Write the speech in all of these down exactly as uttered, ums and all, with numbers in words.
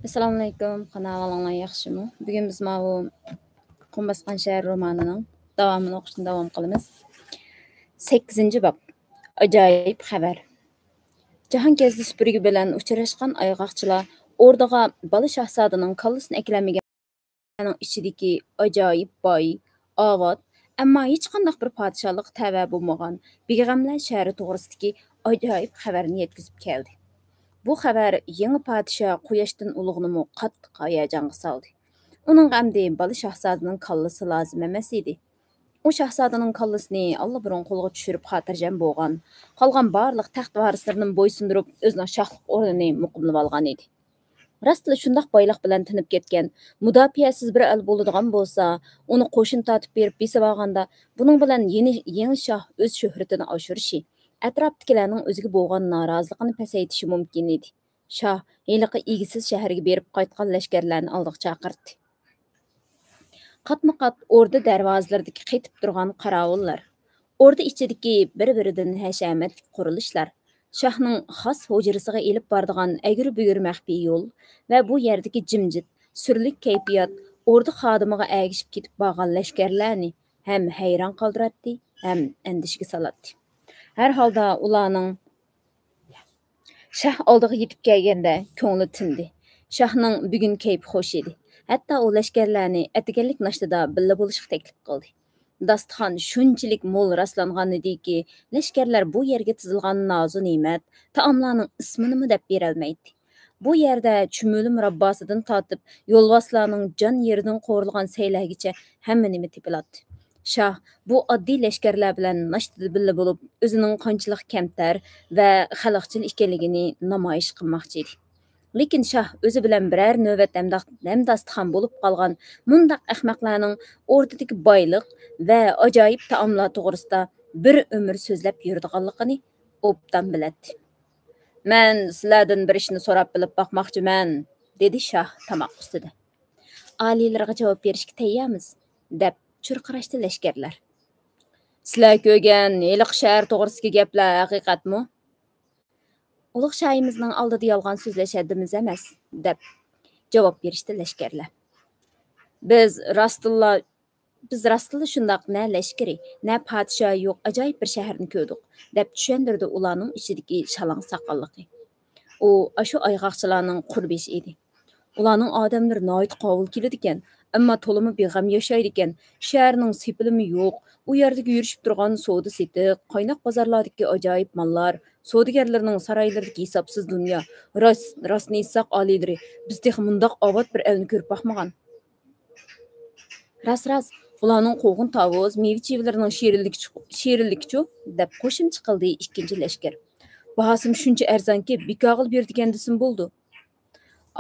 ئەسسالامۇئەلەيكۇم، قانداق ئەھۋالىڭلار، ياخشىمۇ؟ بۈگۈن بىز ماۋۇ قۇم باسقان شەھەر رومانىنىڭ داۋامىنى ئوقۇشنى داۋام قىلىمىز. سەككىزىنچى باب، ئاجايىپ خەۋەر. جاھانكەزدى سۈپۈرگە بىلەن ئۇچراشقان ئايغاقچىلار ئوردىغا بالا شاھزادىنىڭ كاللىسىنى ئەكىلەلمىگەن ئىچىدىكى ئاجايىپ باي، ئاۋات، ئەمما ھېچقانداق بىر پادىشاھلىققا تەۋە بولمىغان بىغەملەر شەھىرى توغرىسىدىكى ئاجايىپ خەۋەرنى يەتكۈزۈپ كەلدى. بۇ خەۋەر يېڭى پادىشاھ قۇياشتىن ئۇلۇغنىمۇ قاتتىق ھاياجانغا سالدى. ئۇنىڭغا ئەمدى بالا شاھزادىنىڭ كاللىسى لازىم ئەمەس ئىدى. ئۇ شاھزادىنىڭ كاللىسىنى ئاللىبۇرۇن قولغا چۈشۈرۈپ خاتىرجەم بولغان، قالغان بارلىق تەخت ۋارىسلىرىنى بويسۇندۇرۇپ، ئۆزىنىڭ شاھلىق ئورنىنى مۇقىملىۋالغان ئىدى. راستلا شۇنداق بايلىق بىلەن تىنىپ كەتكەن، مۇداپىئەسىز بىر ئەل بولىدىغان بولسا، ئۇنى قوشۇن تارتىپ بېرىپ بېسىۋالغاندا، بۇنىڭ بىلەن يېنى، يېڭى شاھ ئۆز شۆھرىتىنى ئاشۇرۇشى، ئەتراپتىكىلەرنىڭ ئۆزىگە بولغان نارازىلىقىنى پەسەيتىشى مۇمكىن ئىدى. شاھ ھېلىقى ئىگىسىز شەھەرگە بېرىپ قايتقان لەشكەرلەرنى ئالدىغا چاقىرتتى. قاتمۇ قات ئوردا دەرۋازىلىرىدىكى قېتىپ تۇرغان قاراۋۇللار، ئوردا ئىچىدىكى بىر-بىرىدىن ھەشەمەتلىك قۇرۇلۇشلار، شاھنىڭ خاس ھۇجرىسىغا ئېلىپ بارىدىغان ئەگرى-بۈگرى مەخپىي يول ۋە بۇ يەردىكى جىمجىت، سۈرلۈك كەيپىيات ئوردا خادىمىغا ئەگىشىپ كېتىپ بارغان لەشكەرلەرنى ھەم ھەيران قالدۇراتتى، ھەم ئەندىشىگە سالاتتى. ھەر ھالدا ئۇلارنىڭ شاھ ئالدىغا يېتىپ كەلگەندە كۆڭلى تىندى. شاھنىڭ بۈگۈن كەيپى خوش ئىدى. ھەتتا ئۇ لەشكەرلەرنى ئەتىگەنلىك ناشتىدا بىللە بولۇشقا تەكلىپ قىلدى. داستىخان شۇنچىلىك مول راسلانغانىدىكى، لەشكەرلەر بۇ يەرگە تىزىلغان نازۇ نېمەت، تائاملارنىڭ ئىسمىنىمۇ دەپ بېرەلمەيتتى. بۇ يەردە چۈمۈلە مۇرابباسىدىن تارتىپ، يولۋاسلارنىڭ جان يېرىدىن قورۇلغان سەيلەرگىچە ھەممە نېمە تېپىلاتتى. شاھ بۇ ئاددىي لەشكەرلەر بىلەن ناشتىدا بىللە بولۇپ، ئۆزىنىڭ قانچىلىك كەمتەر ۋە خەلقچىل ئىكەنلىكىنى نامايىش قىلماقچى ئىدى. لېكىن شاھ ئۆزى بىلەن بىرەر نۆۋەت ھەمداق-، ھەمداستىخان بولۇپ قالغان مۇنداق ئەخمەقلەرنىڭ ئوردىدىكى بايلىق ۋە ئاجايىپ تائاملار توغرىسىدا بىر ئۆمۈر سۆزلەپ يۈرىدىغانلىقىنى ئوبدان بىلەتتى. «مەن سىلەردىن بىر ئىشنى سوراپ بىلىپ باقماقچىمەن»، دېدى شاھ تاماق ئۈستىدە. «ئالىيلىرىغا جاۋاب بېرىشكە تەييارمىز»، دەپ چۇرقىراشتى لەشكەرلەر. «سىلەر كۆرگەن ھېلىقى شەھەر توغرىسىدىكى گەپلەر ھەقىقەتمۇ؟» «ئۇلۇغ شاھىمىزنىڭ ئالدىدا يالغان سۆزلەش ھەددىمىز ئەمەس»، دەپ جاۋاب بېرىشتى لەشكەرلەر. «بىز راستتىنلا، بىز راستتىنلا شۇنداق نە لەشكىرى، نە پادىشاھى يوق ئاجايىپ بىر شەھەرنى كۆردۇق»، دەپ چۈشەندۈردى ئۇلارنىڭ ئىچىدىكى شالاڭ ساقاللىقى. ئۇ ئاشۇ ئايغاقچىلارنىڭ قۇربېشى ئىدى. ئۇلارنىڭ ئادەملىرى ناھايىتى قاۋۇل كېلىدىكەن، ئەمما تولىمۇ بىغەم ياشايدىكەن. شەھەرنىڭ سېپىلىمۇ يوق. ئۇ يەردىكى يۈرۈشۈپ تۇرغان سودا-سېتىق، قايناق بازارلاردىكى ئاجايىپ ماللار، سودىگەرلىرىنىڭ سارايلىرىدىكى ھېسابسىز دۇنيا. راست، راستىنى ئېيتساق، ئالىيلىرى، بىز تېخى مۇنداق ئاۋات بىر ئەلنى كۆرۈپ باقمىغان. راست، راست، ئۇلارنىڭ قوغۇن-تاۋۇز، مېۋە-چىۋىلىرىنىڭ شېرىنلىكىچۇ، شېرىنلىكىچۇ، دەپ قوشۇمچە قىلدى ئىككىنچى لەشكەر. باھاسىمۇ شۇنچە ئەرزانكى، بىكارغىلا بېرىدىكەن دېسىمۇ بولىدۇ.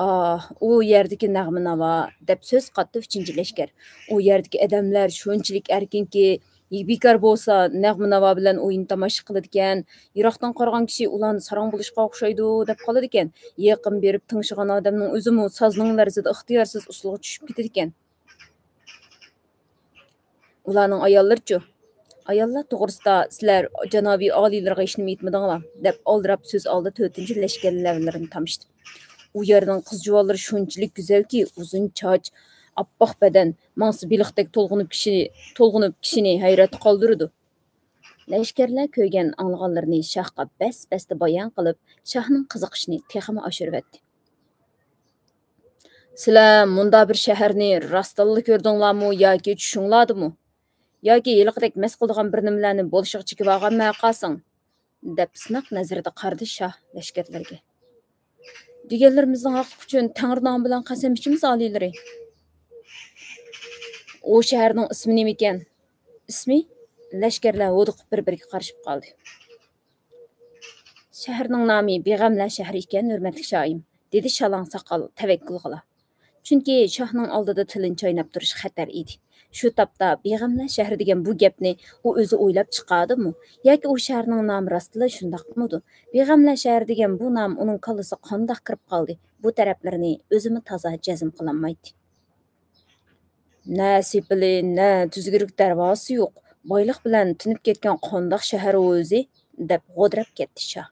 ئاھ، ئۇ يەردىكى نەغمە-ناۋا، دەپ سۆز قاتتى ئۈچىنچى لەشكەر. ئۇ يەردىكى ئادەملەر شۇنچىلىك ئەركىنكى، بىكار بولسا نەغمە-ناۋا بىلەن ئويۇن-تاماشا قىلىدىكەن. يىراقتىن قارىغان كىشى ئۇلارنى ساراڭ بولۇشقا ئوخشايدۇ، دەپ قالىدىكەن. يېقىن بېرىپ تىڭشىغان ئادەمنىڭ ئۆزىمۇ سازنىڭ لەرزىدە ئىختىيارسىز ئۇسسۇلغا چۈشۈپ كېتىدىكەن. ئۇلارنىڭ ئاياللىرىچۇ؟ ئاياللار توغرىسىدا سىلەر جانابىي ئالىيلىرىغا ھېچنېمە ئېيتمىدىڭلار؟ دەپ ئالدىراپ سۆز ئالدى تۆتىنچى لەشكەرلەرلىرىنى تامشىتىپ. ئۇ يەرنىڭ قىز-جۇۋانلىرى شۇنچىلىك گۈزەلكى، ئۇزۇن چاچ، ئاپئاق بەدەن، ماڭسا بېلىقتەك تولغىنىپ كىشىنى، تولغىنىپ كىشىنى ھەيرەتتە قالدۇرىدۇ. لەشكەرلەر كۆرگەن، ئاڭلىغانلىرىنى شاھقا بەس-بەستە بايان قىلىپ، شاھنىڭ قىزىقىشىنى تېخىمۇ ئاشۇرۇۋەتتى. سىلەر مۇنداق بىر شەھەرنى راستتىنلا كۆردۈڭلارمۇ ياكى چۈشۈڭلاردىمۇ؟ ياكى ھېلىقىدەك مەس قىلىدىغان بىر نېمىلەرنى بولۇشىغا چېكىۋالغانمۇ قالساڭ؟ دەپ سىناق نەزىرىدە قارىدى شاھ لەشكەرلەرگە. دېگەنلىرىمىزنىڭ ھەققى ئۈچۈن تەڭرى نامى بىلەن قەسەم ئىچىمىز، ئالىيلىرى. ئۇ شەھەرنىڭ ئىسمى نېمىكەن؟ ئىسمى؟ لەشكەرلەر ھودۇقۇپ بىر-بىرىگە قارىشىپ قالدى. شەھەرنىڭ نامى بىغەملەر شەھىرى ئىكەن، ھۆرمەتلىك شاھىم، دېدى شالاڭ ساقال تەۋەككۈل قىلا. چۈنكى شاھنىڭ ئالدىدا تىلىنى چايناپ تۇرۇش خەتەر ئىدى. شۇ تاپتا بىغەملەر شەھىرى دېگەن بۇ گەپنى ئۇ ئۆزى ئويلاپ چىقاردىمۇ؟ ياكى ئۇ شەھەرنىڭ نامى راستلا شۇنداقمىدۇ؟ بىغەملەر شەھىرى دېگەن بۇ نام ئۇنىڭ كاللىسىغا قانداق كىرىپ قالدى؟ بۇ تەرەپلىرىنى ئۆزىمۇ تازا جەزم قىلالمايتتى. نە سېپىلى، نە تۈزگۈرۈك دەرۋازىسى يوق. بايلىق بىلەن تىنىپ كەتكەن قانداق شەھەر ئۇ ئۆزى؟ دەپ غودىراپ كەتتى شاھ.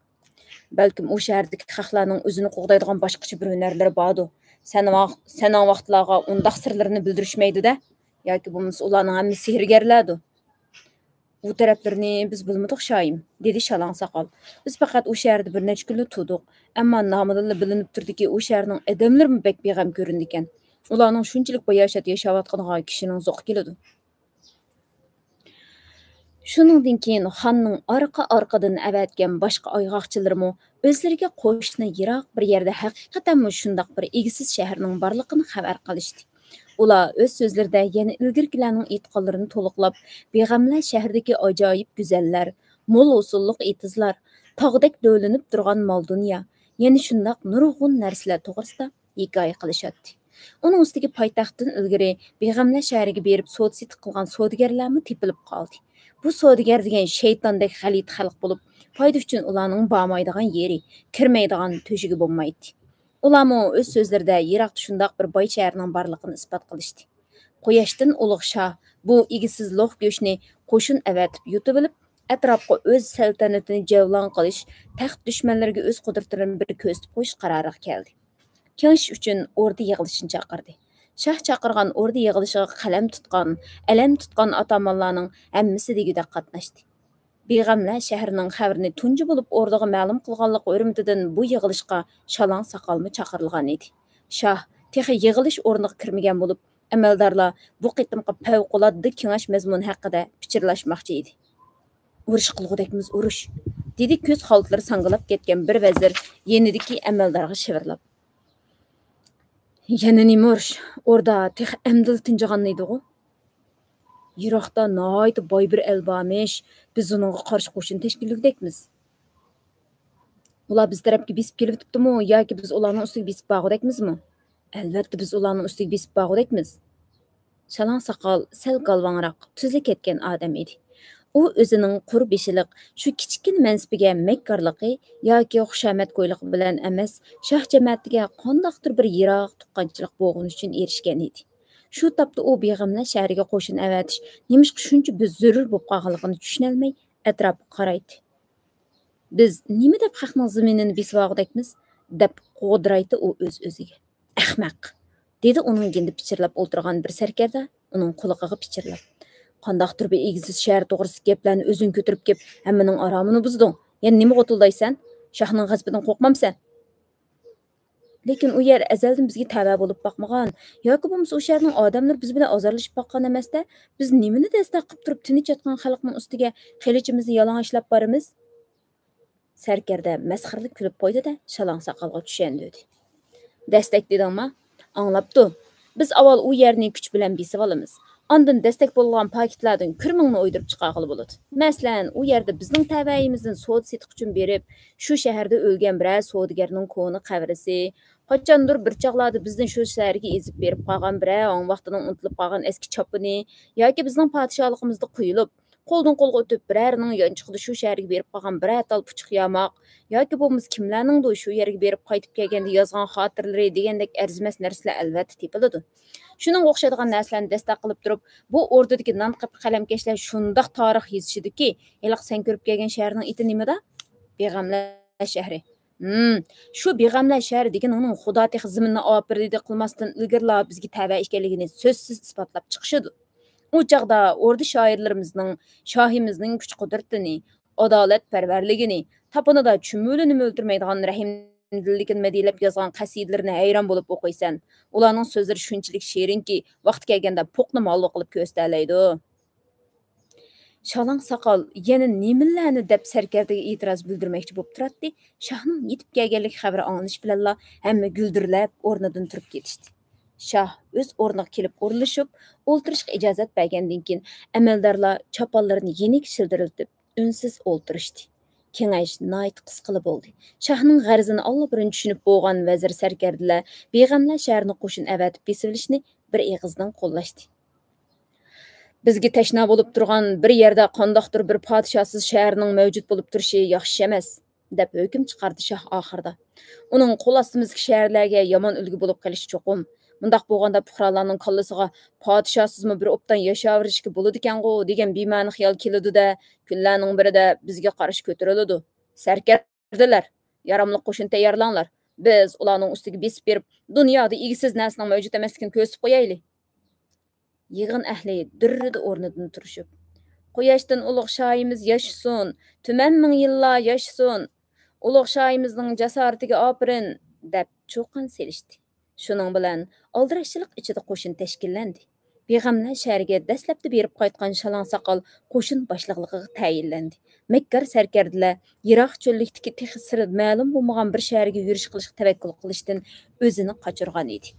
بەلكىم ئۇ شەھەردىكى خەقلەرنىڭ ئۆزىنى قوغدايدىغان باشقىچە بىر ھۈنەرلىرى باردۇ. سەن ۋاق-، سەنەڭ ۋاقىتلارغا ئۇنداق سىرلىرىنى بىلدۈرۈشمەيدۇ-دە. ياكى بولمىسا ئۇلارنىڭ ھەممىسى سېھىرگەرلەردۇ. ئۇ تەرەپلىرىنى بىز بىلمىدۇق، شايىم، دېدى شالاڭ ساقال. بىز پەقەت ئۇ شەھەردە بىر نەچچە كۈنلا تۇردۇق. ئەمما نامىدىنلا بىلىنىپ تۇردىكى، ئۇ شەھەرنىڭ ئادەملىرىمۇ بەك بىغەم كۆرۈنىدىكەن. ئۇلارنىڭ شۇنچىلىك باياشات ياشاۋاتقىنىغا كىشىنىڭ زوقى كېلىدۇ. شۇنىڭدىن كېيىن خاننىڭ ئارقا-ئارقىدىن ئەۋەتكەن باشقا ئايغاقچىلىرىمۇ ئۆزلىرىگە قوشنا يىراق بىر يەردە ھەقىقەتەنمۇ شۇنداق بىر ئىگىسىز شەھەرنىڭ بارلىقىنى خەۋەر قىلىشتى. ئۇلار ئۆز سۆزلىرىدە يەنە ئىلگىرىكىلەرنىڭ ئېيتقانلىرىنى تولۇقلاپ، بىغەملەر شەھىرىدىكى ئاجايىپ گۈزەللەر، مول ھوسۇللۇق ئېتىزلار، تاغدەك دۆۋىلىنىپ تۇرغان مال-دۇنيا، يەنە شۇنداق نۇرغۇن نەرسىلەر توغرىسىدا ھېكايە قىلىشاتتى. ئۇنىڭ ئۈستىگە پايتەختتىن ئىلگىرى بىغەملەر شەھىرىگە بېرىپ سودا-سېتىق قىلغان سودىگەرلەرمۇ تېپىلىپ قالدى. بۇ سودىگەر دېگەن شەيتاندەك غەلىتە خەلق بولۇپ، پايدا ئۈچۈن ئۇلارنىڭ بارمايدىغان يېرى، كىرمەيدىغان تۆشۈكى بولمايتتى. ئۇلارمۇ ئۆز سۆزلىرىدە يىراقتا شۇنداق بىر باي شەھەرنىڭ بارلىقىنى ئىسپات قىلىشتى. قۇياشتىن ئۇلۇغ شاھ بۇ ئىگىسىز لوھ گۆشنى قوشۇن ئەۋەتىپ يۇتۇۋېلىپ، ئەتراپقا ئۆز سەلتەنىتىنى جەۋلان قىلىش، تەخت دۈشمەنلىرىگە ئۆز قۇدرىتىنى بىر كۆرسىتىپ قويۇش قارارىغا كەلدى. كېڭىشىش ئۈچۈن ئوردا يىغىلىشىنى چاقىردى. شاھ چاقىرغان ئوردا يىغىلىشىغا قەلەم تۇتقان، ئەلەم تۇتقان ئاتامانلارنىڭ ھەممىسى دېگۈدەك قاتناشتى. بىغەملەر شەھىرىنىڭ خەۋىرىنى تۇنجى بولۇپ ئوردىغا مەلۇم قىلغانلىقى ھۆرمىتىدىن بۇ يىغىلىشقا شالاڭ ساقالمۇ چاقىرىلغان ئىدى. شاھ تېخى يىغىلىش ئورنىغا كىرمىگەن بولۇپ، ئەمەلدارلار بۇ قېتىمقى پەۋقۇلئاددە كېڭەش مەزمۇنى ھەققىدە پىچىرلاشماقچى ئىدى. «ئۇرۇش قىلغۇدەكمىز، ئۇرۇش!» دېدى كۆز خالتىلىرى ساڭگىلاپ كەتكەن بىر ۋەزىر يېنىدىكى ئەمەلدارغا شىۋىرلاپ. «يەنە نېمە ئۇرۇش؟ ئوردا تېخى ئەمدىلا تىنجىغانىدىغۇ. يىراقتا ناھايىتى باي بىر ئەل بارمىش، بىز ئۇنىڭغا قارشى قوشۇن تەشكىللىگۈدەكمىز. ئۇلار بىز تەرەپكە بېسىپ كېلىۋېتىپتىمۇ ياكى بىز ئۇلارنىڭ ئۈستىگە بېسىپ بارغۇدەكمىزمۇ؟ ئەلۋەتتە، بىز ئۇلارنىڭ ئۈستىگە بېسىپ بارغۇدەكمىز.» شالاڭ ساقال سەل گالۋاڭراق، تۈزۈلۈپ كەتكەن ئادەم ئىدى. ئۇ ئۆزىنىڭ قۇر بېشىلىق شۇ كىچىككىنە مەنسىپىگە مەككارلىقى ياكى خۇشامەتكويلۇقى بىلەن ئەمەس، شاھ جەمەتىگە قانداقتۇر بىر يىراق تۇغقانچىلىق بولغىنى ئۈچۈن ئېرىشكەن ئىدى. شۇ تاپتا ئۇ بىغەملەر شەھىرىگە قوشۇن ئەۋەتىش نېمىشقا شۇنچە بىر زۆرۈر بولۇپ قالغانلىقىنى چۈشىنەلمەي ئەتراپىغا قارايتتى. «بىز نېمە دەپ خەقنىڭ زېمىنىنى بېسىۋالغۇدەكمىز؟» دەپ غودرايتتى ئۇ ئۆز-ئۆزىگە. «ئەخمەق!» دېدى ئۇنىڭ يېنىدا پىچىرلاپ ئولتۇرغان بىر سەركەردە ئۇنىڭ قۇلىقىغا پىچىرلاپ. «قانداقتۇر بىر ئىگىسىز شەھەر توغرىسىدىكى گەپلەرنى ئۆزۈڭ كۆتۈرۈپ كېلىپ، ھەممىنىڭ ئارامىنى بۇزدۇڭ. يەنە نېمە غوتۇلدايسەن؟ شاھنىڭ غەزىپىدىن قورقمامسەن؟» «لېكىن ئۇ يەر ئەزەلدىن بىزگە تەۋە بولۇپ باقمىغان، ياكى بولمىسا ئۇ شەھەرنىڭ ئادەملىرى بىز بىلەن ئازارلىشىپ باققان ئەمەستە، بىز نېمىنى دەستەك قىلىپ تۇرۇپ تىنچ ياتقان خەلقنىڭ ئۈستىگە قىلىچىمىزنى يالىڭاچلاپ بارىمىز؟» سەركەردە مەسخىرىلىك كۈلۈپ قويدى-دە، شالاڭ ساقالغا چۈشەندۈردى. «دەستەك دېدىڭما؟ ئاڭلاپتۇ. بىز ئاۋۋال ئۇ يەرنى كۈچ بىلەن بېسىۋالىمىز. ئاندىن دەستەك بولىدىغان پاكىتلاردىن كۈرمىڭنى ئويدۇرۇپ چىقارغىلى بولىدۇ. مەسىلەن، ئۇ يەردە بىزنىڭ تەۋەيىمىزدىن سودا-سېتىق ئۈچۈن بېرىپ، شۇ شەھەردە ئۆلگەن بىرەر سودىگەرنىڭ كونا قەبرىسى، قاچاندۇر بىر چاغلاردا بىزنى شۇ شەھەرگە ئېزىپ بېرىپ قالغان بىرەر ھاڭ ۋاقتىنىڭ ئۇنتۇلۇپ قالغان ئەسكى چاپىنى ياكى بىزنىڭ پادىشاھلىقىمىزدا قويۇلۇپ، قولدىن قولغا ئۆتۈپ، بىرەرىنىڭ يانچۇقىدا شۇ شەھەرگە بېرىپ قالغان بىرەر تال پۇچۇق ياماق ياكى بولمىسا كىملەرنىڭدۇ شۇ يەرگە بېرىپ قايتىپ كەلگەندە يازغان خاتىرىلىرى دېگەندەك ئەرزىمەس نەرسىلەر ئەلۋەتتە تېپىلىدۇ. شۇنىڭغا ئوخشايدىغان نەرسىلەرنى دەستەك قىلىپ تۇرۇپ، بۇ ئوردىدىكى نان قېپى قەلەمكەشلەر شۇنداق تارىخ يېزىشىدۇكى، ھېلىقى سەن كۆرۈپ كەلگەن شەھەرنىڭ ئېتى نېمىدا؟ بىغەملەر شەھىرى. ھىم، شۇ بىغەملەر شەھىرى دېگىنىڭنىڭ خۇدا تېخى زېمىننى ئاپىرىدى قىلماستىن ئىلگىرىلا بىزگە تەۋە ئىكەنلىكىنى سۆزسىز ئىسپاتلاپ چىقىشىدۇ. ئۇ چاغدا ئوردا شائىرلىرىمىزنىڭ، شاھىمىزنىڭ كۈچ-قۇدرىتىنى، ئادالەتپەرۋەرلىكىنى، تاپىنىدا چۈمۈلىنىمۇ ئۆلتۈرمەيدىغان رەھىمدىللىكىنى مەدھىيەلەپ يازغان قەسىدىلىرىنى ھەيران بولۇپ ئوقۇيسەن. ئۇلارنىڭ سۆزلىرى شۇنچىلىك شېرىنكى، ۋاقتى كەلگەندە پوقنىمۇ ھالۋا قىلىپ كۆرسىتەلەيدۇ. شالاڭ ساقال يەنە نېمىلەرنى دەپ سەركەردىگە ئېتىراز بىلدۈرمەكچى بولۇپ تۇراتتى، شاھنىڭ يېتىپ كەلگەنلىك خەۋىرى ئاڭلىنىشى بىلەنلا ھەممە گۈلدۈرلەپ ئورنىدىن تۇرۇپ كېتىشتى. شاھ ئۆز ئورنىغا كېلىپ ئورۇنلىشىپ، ئولتۇرۇشقا ئىجازەت بەرگەندىن كېيىن، ئەمەلدارلار چاپانلىرىنى يېنىك شىلدىرلىتىپ، ئۈنسىز ئولتۇرۇشتى. كېڭەش ناھايىتى قىسقىلا بولدى. شاھنىڭ غەرىزىنى ئاللىبۇرۇن چۈشىنىپ بولغان ۋەزىر سەركەردىلەر بىغەملەر شەھىرىنى قوشۇن ئەۋەتىپ بېسىۋېلىشنى بىر ئېغىزدىن قوللاشتى. بىزگە تەشنا بولۇپ تۇرغان بىر يەردە قانداقتۇر بىر پادىشاھسىز شەھەرنىڭ مەۋجۇت بولۇپ تۇرۇشى ياخشى ئەمەس، دەپ ھۆكۈم چىقاردى شاھ ئاخىرىدا. ئۇنىڭ قول ئاستىمىزدىكى شەھەرلەرگە يامان ئۈلگە بولۇپ قېلىشى چوقۇم. مۇنداق بولغاندا پۇقرالارنىڭ كاللىسىغا پادىشاھسىزمۇ بىر ئوبدان ياشاۋېرىشكە بولىدىكەنغۇ دېگەن بىمەنە خىيال كېلىدۇ-دە، كۈنلەرنىڭ بىرىدە بىزگە قارشى كۆتۈرۈلىدۇ. سەركەردە سەركەردىلەر، ياراملىق قوشۇن تەييارلاڭلار. بىز ئۇلارنىڭ ئۈستىگە بېسىپ بېرىپ، دۇنيادا ئىگىسىز نەرسىنىڭ مەۋجۇت ئەمەسلىكىنى كۆرسىتىپ قويايلى. يىغىن ئەھلى دۈررىدە ئورنىدىن تۇرۇشۇپ، «قۇياشتىن ئۇلۇغ شاھىمىز ياشىسۇن! تۈمەن مىڭ يىللار ياشىسۇن! ئۇلۇغ شاھىمىزنىڭ جاسارىتىگە ئاپىرىن!» دەپ چۇقان سېلىشتى. شۇنىڭ بىلەن ئالدىراشچىلىق ئىچىدە قوشۇن تەشكىللەندى. بىغەملە شەھىرىگە دەسلەپتە بېرىپ قايتقان شالاڭ ساقال قوشۇن باشلىقلىقىغا تەيىنلەندى. مەككار سەركەردىلەر يىراق چۆللۈكتىكى تېخى سىرى مەلۇم بولمىغان بىر شەھەرگە يۈرۈش قىلىشقا تەۋەككۈل قىلىشتىن ئۆزىنى قاچۇرغان ئىدى.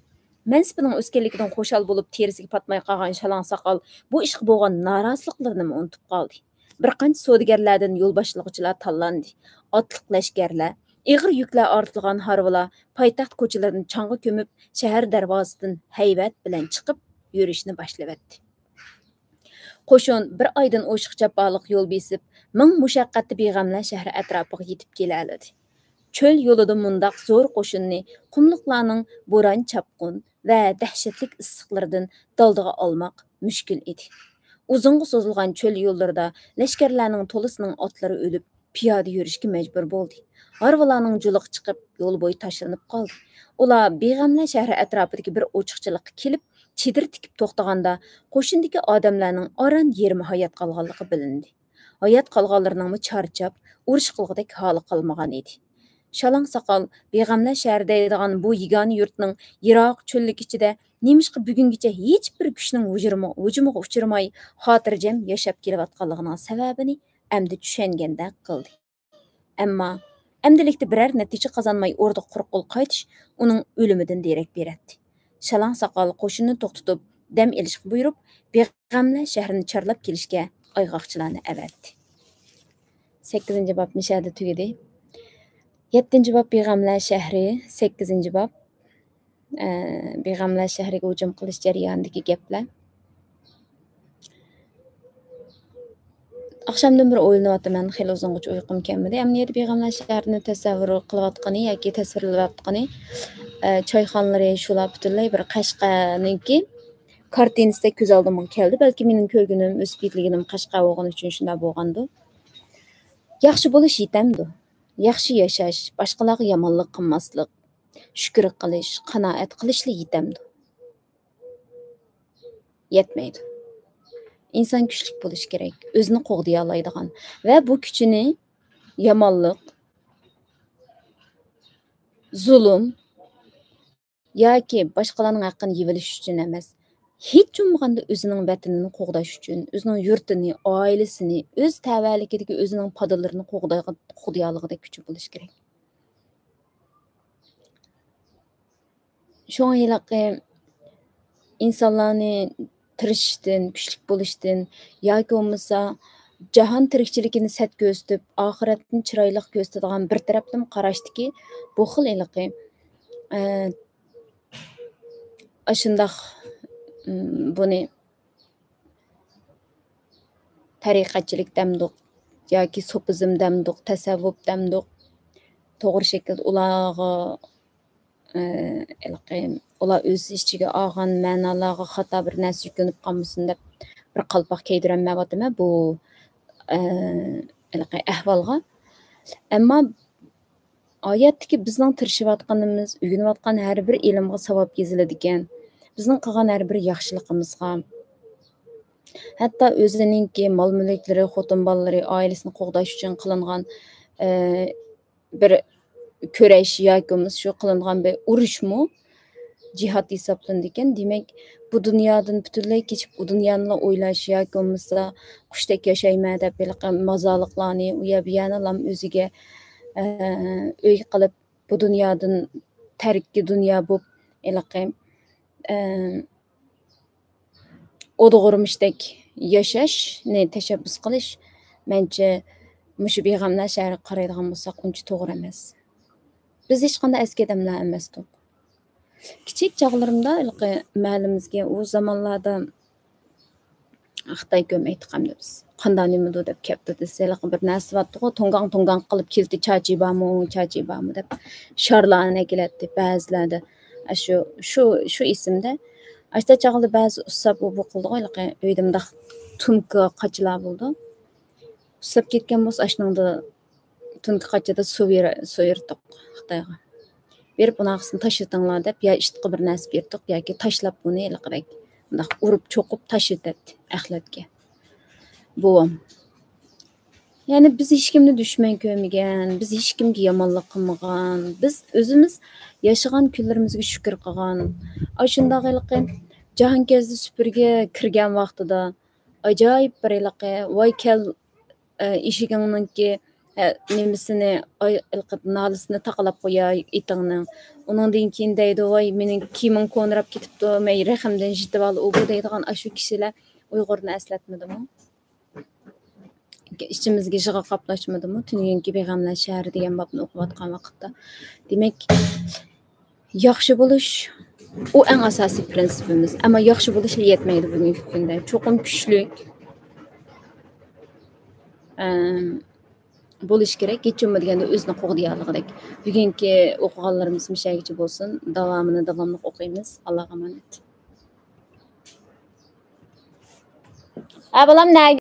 مەنسىپىنىڭ ئۆسكەنلىكىدىن خۇشال بولۇپ، تېرىسىگە پاتماي قالغان شالاڭ ساقال بۇ ئىشقا بولغان نارازىلىقلىرىنىمۇ ئۇنتۇپ قالدى. بىر قانچە سودىگەرلەردىن يول باشلىغۇچىلار تاللاندى. ئاتلىق لەشكەرلەر، ئېغىر يۈكلەر ئارتىلغان ھارۋىلار پايتەخت كوچىلىرىنى چاڭغا كۆمۈپ، شەھەر دەرۋازىسىدىن ھەيۋەت بىلەن چىقىپ، يۈرۈشنى باشلىۋەتتى. قوشۇن بىر ئايدىن ئوشۇق جاپالىق يول بېسىپ، مىڭ مۇشەققەتتە بىغەملە شەھىرى ئەتراپىغا يېتىپ كېلەلىدى. چۆل يولىدا مۇنداق زور قوشۇننى قۇملۇقلارنىڭ بوران-چاپقۇن ۋە دەھشەتلىك ئىسسىقلىرىدىن دالدىغا ئالماق مۈشكۈل ئىدى. ئۇزۇنغا سوزۇلغان چۆل يوللىرىدا لەشكەرلەرنىڭ تولىسىنىڭ ئاتلىرى ئۆلۈپ، پىيادە يۈرۈشكە مەجبۇر بولدى. ھارۋىلارنىڭ جۇلىقى چىقىپ، يول بويى تاشلىنىپ قالدى. ئۇلار بىغەملە شەھىرى ئەتراپىدىكى بىر ئوچۇقچىلىققا كېلىپ، چېدىر تىكىپ توختىغاندا، قوشۇندىكى ئادەملەرنىڭ ئاران يېرىمى ھايات قالغانلىقى بىلىندى. ھايات قالغانلىرىنىڭمۇ چارچاپ، ئۇرۇش قىلغۇدەك ھالى قالمىغان ئىدى. شالاڭ ساقال بىغەملە شەھىرى دەيدىغان بۇ يېگانە يۇرتنىڭ يىراق چۆللۈك ئىچىدە نېمىشقا بۈگۈنگىچە ھېچبىر كۈچنىڭ ھۇجۇرىمۇ-، ھۇجۇمىغا ئۇچرىماي، خاتىرجەم ياشاپ كېلىۋاتقانلىقىنىڭ سەۋەبىنى ئەمدى چۈشەنگەندەك قىلدى. ئەمما ئەمدىلىكتە بىرەر نەتىجە قازانماي ئوردىغا قۇرۇق قول قايتىش ئۇنىڭ ئۆلۈمىدىن دېرەك بېرەتتى. شالاڭ ساقال قوشۇننى توختىتىپ، دەم ئېلىشقا بۇيرۇپ، بىغەملە شەھىرىنى چارلاپ كېلىشكە ئايغاقچىلارنى ئەۋەتتى. سەككىزىنچى باب مۇشۇ يەردە تۈگىدى. يەتتىنچى باب بىغەملە شەھىرى، سەككىزىنچى باب، ئە، بىغەملە شەھىرىگە ھۇجۇم قىلىش جەريانىدىكى گەپلەر. ئاخشامدىن بېرى ئويلىنىۋاتىمەن، خېلى ئۇزۇنغىچە ئۇيقۇم كەلمىدى. ئەمدى يەنە بىغەملە شەھىرىنى تەسەۋۋۇر قىلىۋاتقىنى ياكى تەسۋىرلەۋاتقىنى، ئە، چايخانىلىرى شۇلار پۈتۈنلەي بىر قەشقەرنىڭكى كارتىنىسىدەك كۆز ئالدىمغا كەلدى. بەلكى مېنىڭ كۆرگىنىم، ئۆسۈپ يېتىلگىنىم قەشقەر بولغىنى ئۈچۈن شۇنداق بولغاندۇ. ياخشى بولۇش يېتەمدۇ؟ ياخشى ياشاش، باشقىلارغا يامانلىق قىلماسلىق، شۈكۈر قىلىش، قانائەت قىلىشلا يېتەمدۇ؟ يەتمەيدۇ. ئىنسان كۈچلۈك بولۇشى كېرەك، ئۆزىنى قوغدىيالايدىغان ۋە بۇ كۈچىنى يامانلىق، زۇلۇم ياكى باشقىلارنىڭ ھەققىنى يېۋېلىش ئۈچۈن ئەمەس، ھېچ بولمىغاندا ئۆزىنىڭ ۋەتىنىنى قوغداش ئۈچۈن، ئۆزىنىڭ يۇرتىنى، ئائىلىسىنى، ئۆز تەۋەلىكىدىكى ئۆزىنىڭ پادىلىرىنى قوغدايغان-، قوغدىيالىغۇدەك كۈچى بولۇشى كېرەك. شۇڭا ھېلىقى ئىنسانلارنى تىرىشىشتىن، كۈچلۈك بولۇشتىن ياكى بولمىسا جاھان تىرىكچىلىكىنى سەت كۆرسىتىپ، ئاخىرەتنى چىرايلىق كۆرسىتىدىغان بىر تەرەپلىمە قاراشتىكى بۇ خىل ھېلىقى، ئە، ئاشۇنداق، ئىم، بۇنى تەرىقەتچىلىك دەمدۇق ياكى سوپىزم دەمدۇق، تەسەۋۋۇپ دەمدۇق، توغرا شەكىلدە ئۇلارغا، ئى، ھېلىقى، ئۇلار ئۆز ئىچىگە ئالغان مەنالارغا خاتا بىر نەرسە يۈكلىنىپ قالمىسۇن دەپ بىر قالپاق كىيدۈرەلمەيۋاتىمەن بۇ، ئى، ھېلىقى ئەھۋالغا. ئەمما ھاياتتىكى بىزنىڭ تىرىشىۋاتقىنىمىز، ئۆگىنىۋاتقان ھەر بىر ئىلىمغا ساۋاب يېزىلىدىكەن. بىزنىڭ قىلغان ھەر بىر ياخشىلىقىمىزغا، ھەتتا ئۆزىنىڭكى مال-مۈلۈكلىرى، خوتۇن بالىلىرى، ئائىلىسىنى قوغداش ئۈچۈن قىلىنغان، ئى، بىر كۈرەش ياكى بولمىسا شۇ قىلىنغان بىر ئۇرۇشمۇ جىھاد ھېسابلىنىدىكەن. دېمەك، بۇ دۇنيادىن پۈتۈنلەي كېچىپ، ئۇ دۇنيانىلا ئويلاش ياكى بولمىسا قۇشتەك ياشايمەن دەپ ھېلىقى مازارلىقلارنى ئۇ يەر بۇ يەرنىلا ئۆزىگە، ئە، ئۆي قىلىپ، بۇ دۇنيادىن تەركى دۇنيا بولۇپ، ھېلىقى، ئە، ئودغۇرمىشتەك ياشاشنى تەشەببۇس قىلىش، مەنچە، مۇشۇ بىغەملەر شەھىرىگە قارايدىغان بولساق، ئۇنچە توغرا ئەمەس. بىز ھېچقانداق ئەسكى ئادەملەر ئەمەستۇق. كىچىك چاغلىرىمدا ھېلىقى مەھەللىمىزگە ئۇ زامانلاردا خىتاي كۆم ئېيتقاندا بىز قانداق نېمىدۇ دەپ كەپتۇ دېسە، ھېلىقى بىر نەرسە بارتتىغۇ، تۇڭگاڭ تۇڭگاڭ قىلىپ كېلىتى چاچى بارمۇ، چاچى بارمۇ دەپ شارلارنى ئەكېلەتتى بەزىلەردە. ئاشۇ، شۇ، شۇ ئېسىمدە. ئاشتا چاغدا بەزى ئۇسساپ ئۇ بۇ قىلىدىغۇ، ھېلىقى ئۆيدە مۇنداق تۇمكا قاچىلار بولىدۇ. ئۇسساپ كەتكەن بولسا، ئاشۇنىڭدا تۇنكى قاچىدا سۇ بېرە-، سۇ بېرىتتۇق خىتايغا. بېرىپ، ئۇنىڭ ئارقىسىنى تاشلىتىڭلار دەپ، يا ئىتقا بىر نەرسە بېرىتتۇق ياكى تاشلاپ ئۇنى ھېلىقىدەك مۇنداق ئۇرۇپ، چوقۇپ تاشلىتەتتى ئەخلەتكە بوۋام. يەنى بىز ھېچكىمنى دۈشمەن كۆرمىگەن، بىز ھېچكىمگە يامانلىق قىلمىغان، بىز ئۆزىمىز ياشىغان كۈنلىرىمىزگە شۈكۈر قىلغان. ئاشۇنداق ھېلىقى جاھانكەزدى سۈپۈرگە كىرگەن ۋاقتىدا ئاجايىپ بىر ھېلىقى، ۋاي كەل، ئە، ئېشىكىڭنىڭكى، ئە، نېمىسىنى، ئاي، ھېلىقى نالىسىنى تاقىلاپ قوياي ئىتىڭنىڭ. ئۇنىڭدىن كېيىن دەيدۇ، ۋاي مېنىڭ كىيىمىم كونىراپ كېتىپتۇ، مەن رەخىمدىن يىتىۋال ئۇ بۇ دەيدىغان ئاشۇ كىشىلەر ئۇيغۇرنى ئەسلەتمىدىمۇ؟ ئىچىمىزگە يىغا قاپلاشمىدىمۇ؟ تۈنۈگۈنكى بىغەملەر شەھىرى دېگەن بابنى ئوقۇۋاتقان ۋاقىتتا. دېمەك، ياخشى بولۇش، ئۇ ئەڭ ئاساسىي پىرىنسىپىمىز. ئەمما ياخشى بولۇشلا يەتمەيدۇ بۈگۈنكى كۈندە. چوقۇم كۈچلۈك، ئەم، بولۇش كېرەك. ھېچ بولمىدى دېگەندە ئۆزىنى قوغدىيالىغۇدەك. بۈگۈنكى ئوقۇغانلىرىمىز مۇشۇ يەرگىچە بولسۇن. داۋامىنى داۋاملىق ئوقۇيمىز. ئاللاغا ئامانەت. ھە، بالام، نەگە